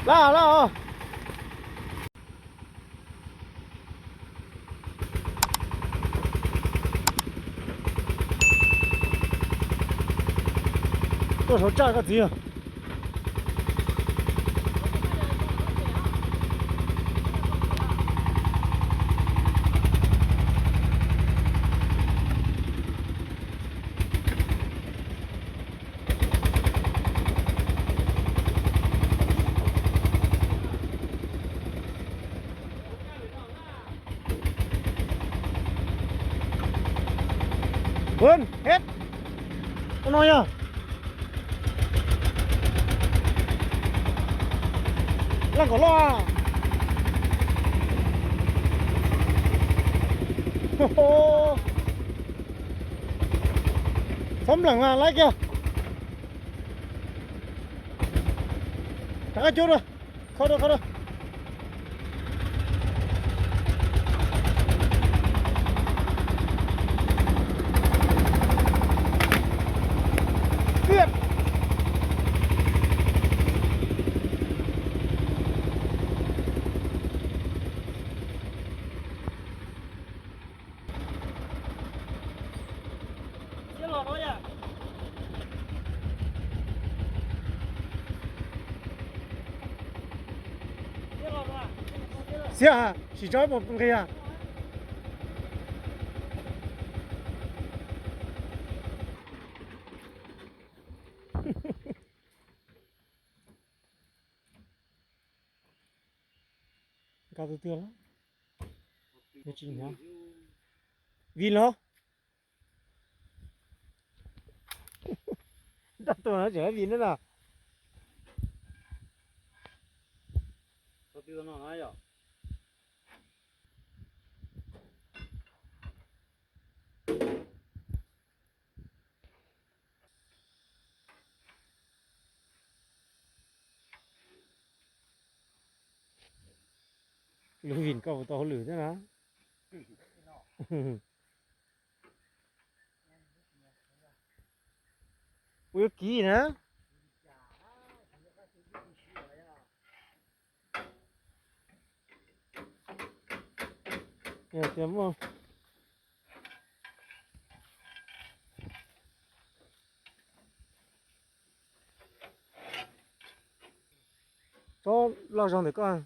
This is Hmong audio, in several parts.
Laj laj os. Tuaj saum tsaj koj txiv. Ua no yog laj kom loj. Txhob mleem mas laib kiag. Rov qab cuab rau, kho rau, kho rau. Xiab, sim tso ib puas nqis. Nkag tus twg los? Tsis hnyav. Vim los? Nraj tuaj no tseem vim na. Lub vim koj puas tau hauj lwm thiab na? Kuv yuav kiv na. Tias muaj tsob loj zog ntawm koj,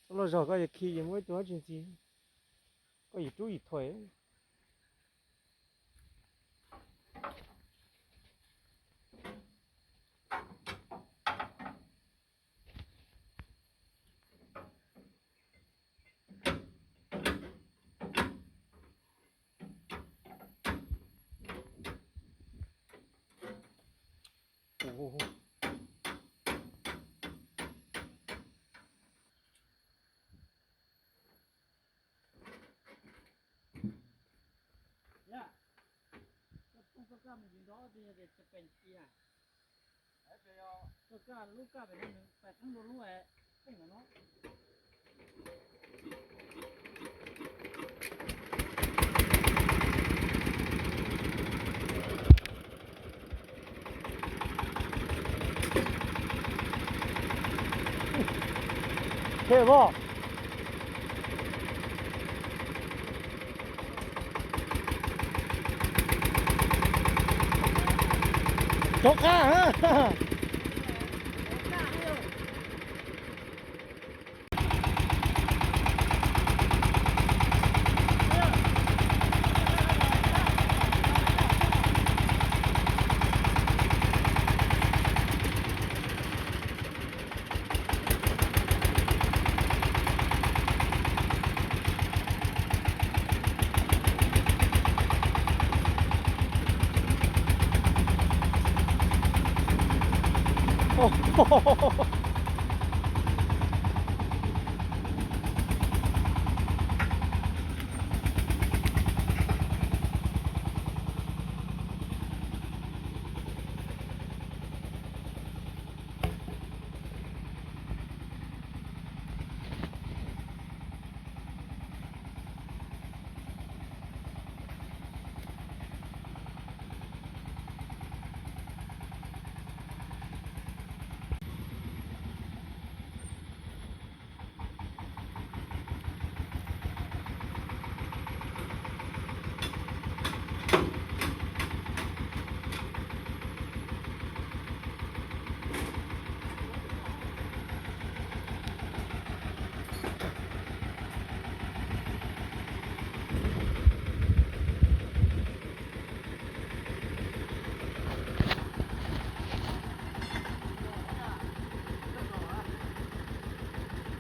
tsob loj zog koj yuav khi ces muab ib tug dab tsi ntxiv, koj yim rub yim thuam. Phem pob. Rov qab.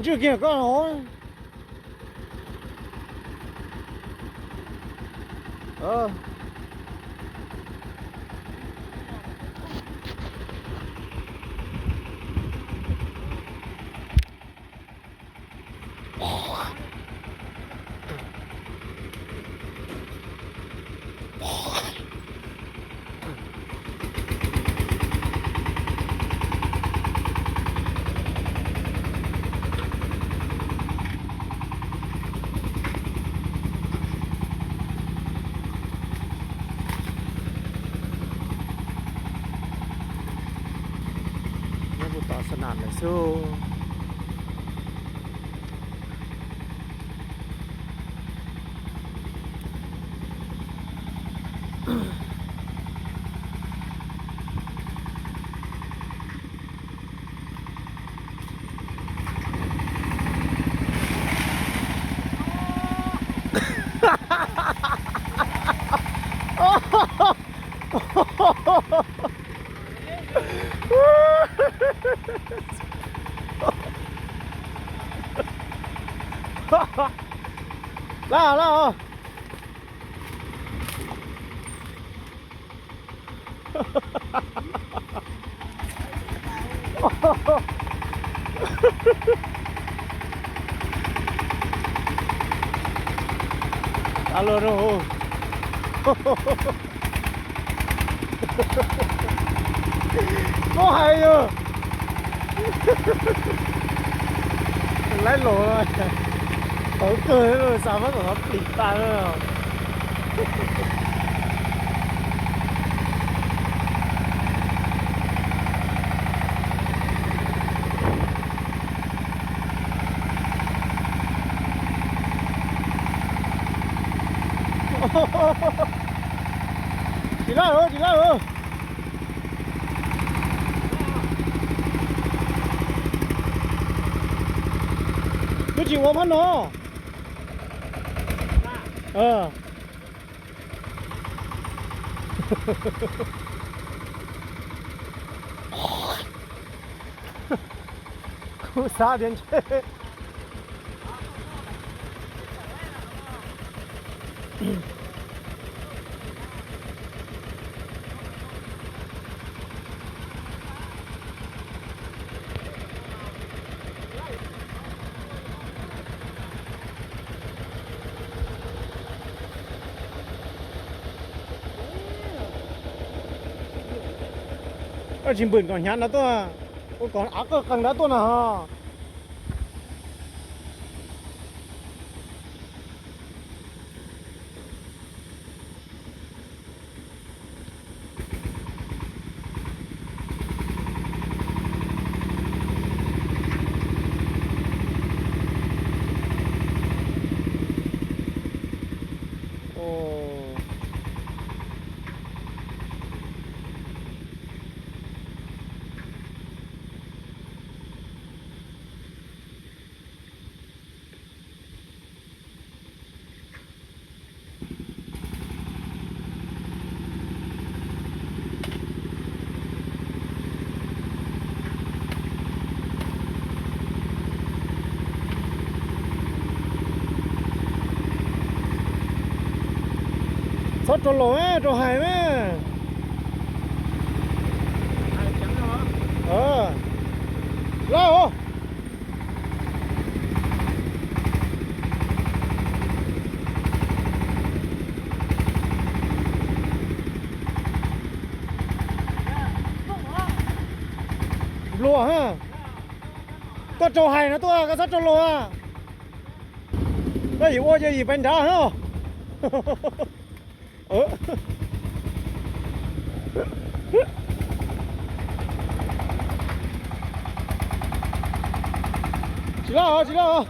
Tswj kiag koj hov. Nyob puag tom xa nam lawm xwb. Laj laj. Alo rau. Muab hais yog laib los tawv kawg, xav muab kom plim tas. Tsis laj, tsis laj. Twb tsis ua mab no. Kuv xav tias ntshe Koj tsis npwm kom hnyav nrad tuaj, ua kom av qawj qees nrad tuaj na ho. Txhob rau laus, rau hais na. Laj os. Nplua ha. Koj rau hais no tuaj, koj txhob rau laus a. Koj yim ua ces yim pais nrad ha. Tsis laj, tsis laj.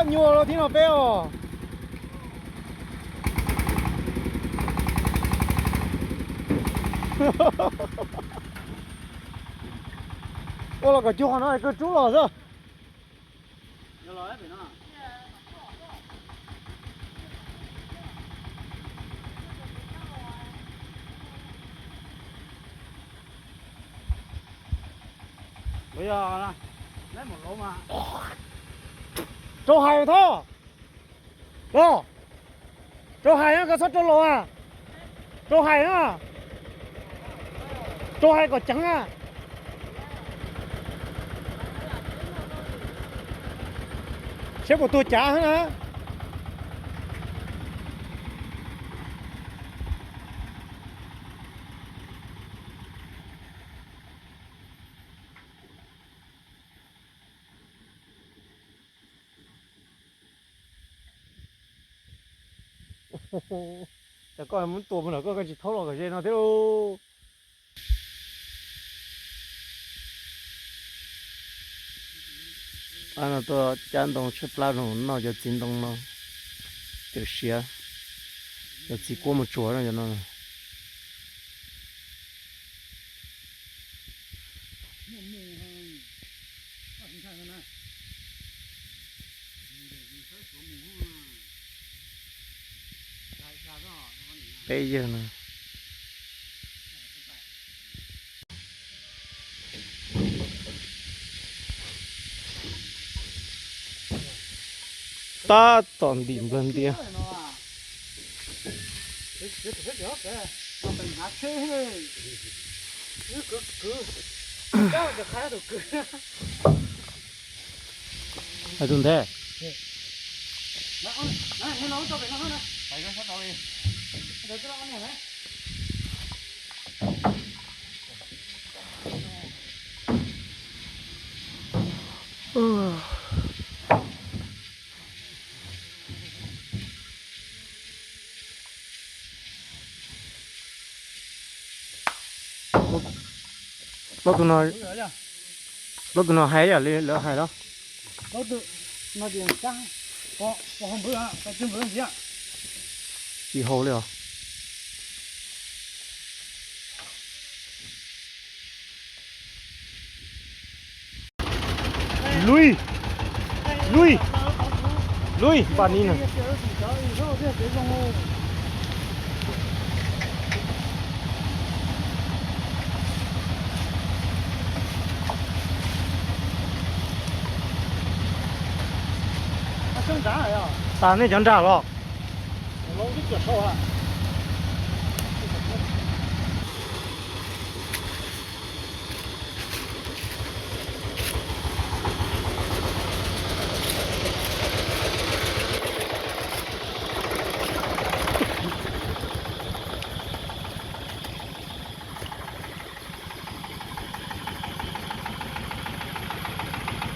Nyuaj los thiab no peb os. Ua los kom cuag qhov no koj rub los xwb. Rau hais Thoj, los, rau hais koj txhob rau los a, rau hais na, rau hais kom ceev a. Saib puas tuag cav na. Ces koj muab tua mus lawm koj, koj tsis thaub los kom ze no thiab lauj. No tuaj cab ntoo tshaib plab no noj cov txiv ntoo no, cov siav, cov txiv kuab mus tsuag no cov no. Peb yawg no. Tab tom ntim nplawg ntiab. Hais tus ntawd. Plaub tus no, plaub tus no hais yam li lawv hais los? Tsis haus li os. Lui, lui, lui npaj ni na. Tas nej cov nrag los?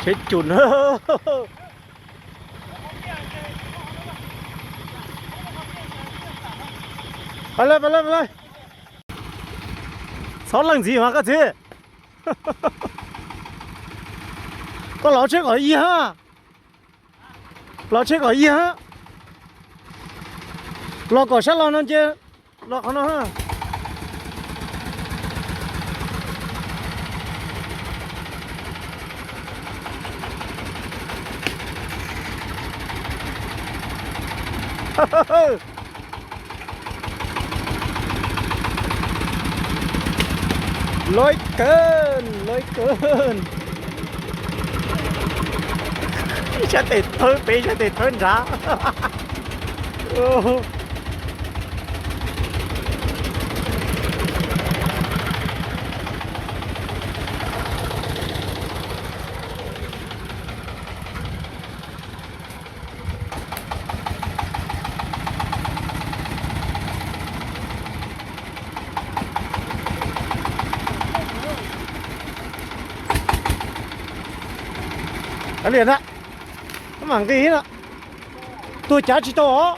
Tsheb cum na. Pab lawm, pab lawm, pab lawm. Txhob leej ntxiv mas koj txiv. Koj los tsheb kom ib ha. Los tsheb kom ib ha. Los kom sab los no ces los qhov no ha. Loj kawg, loj kawg. Ib sab tes thawb pem, ib sab tes thawb nrad. Kav liam na, mam nqis na, tuag cav tsis tau os.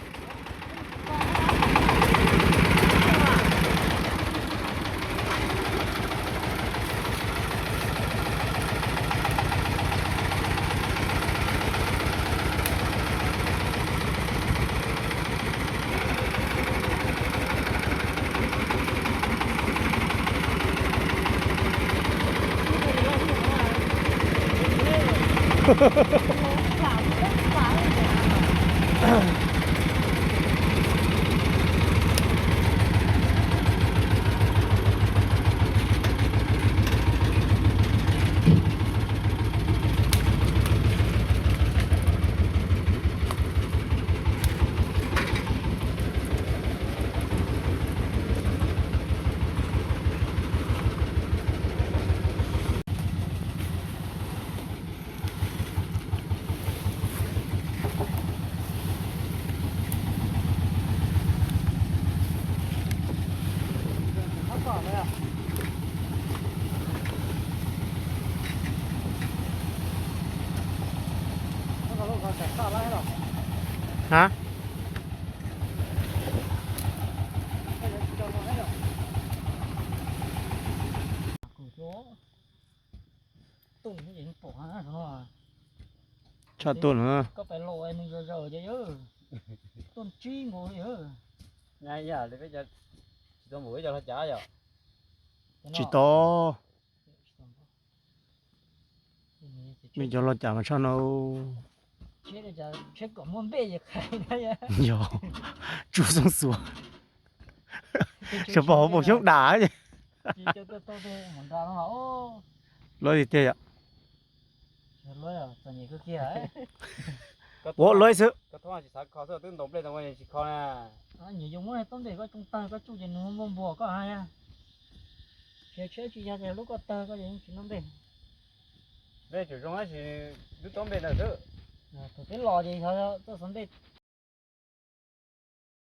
Hab, tshaj tuaj na. Tsis tau. Mej cov loj cas mas tshaj no. Yog, tsuj xoob xuas, xyov pom hauv paus xyoob dam. Lawv tiag tiag yom. Ua lawv xwb. Tsis yog lub koj tawg koj yeej tsis noj nplej. Nplej tseem zoo tab sis lub tob nplej ntawd xwb. Thaum peb los ces yog txoj xov nplej